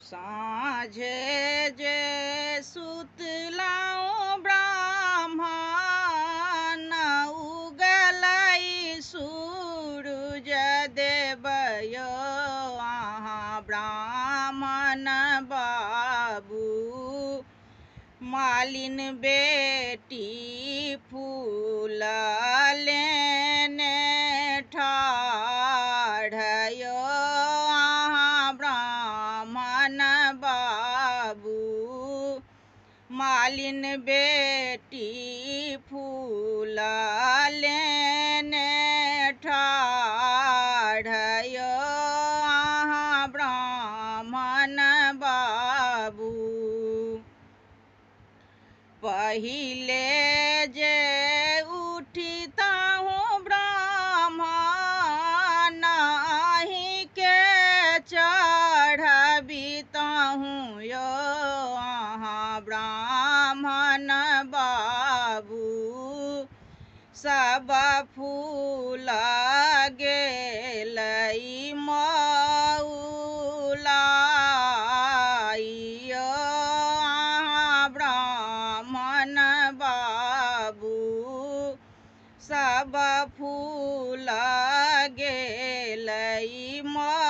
साँझे जे सुतलहुँ ब्राह्मण, उगलै सूरुज देव यौ अहाँ ब्राह्मण बाबू। मालिन बेटी फूल लेने ठाढ़ यौ अहाँ ब्राह्मण बाबू। मालिन बेटी फूल लेने ठाढ़ यौ अहाँ ब्राह्मण बाबू। पहिले जे उठितहुँ ब्राह्मण, अहीँके चढ़बितहुँ यौ अहाँ ब्राह्मण बाबू। सब फूल गेलै मौलाइ यौ अहाँ ब्राह्मण बाबू। सब फूल गेलै मौलाइ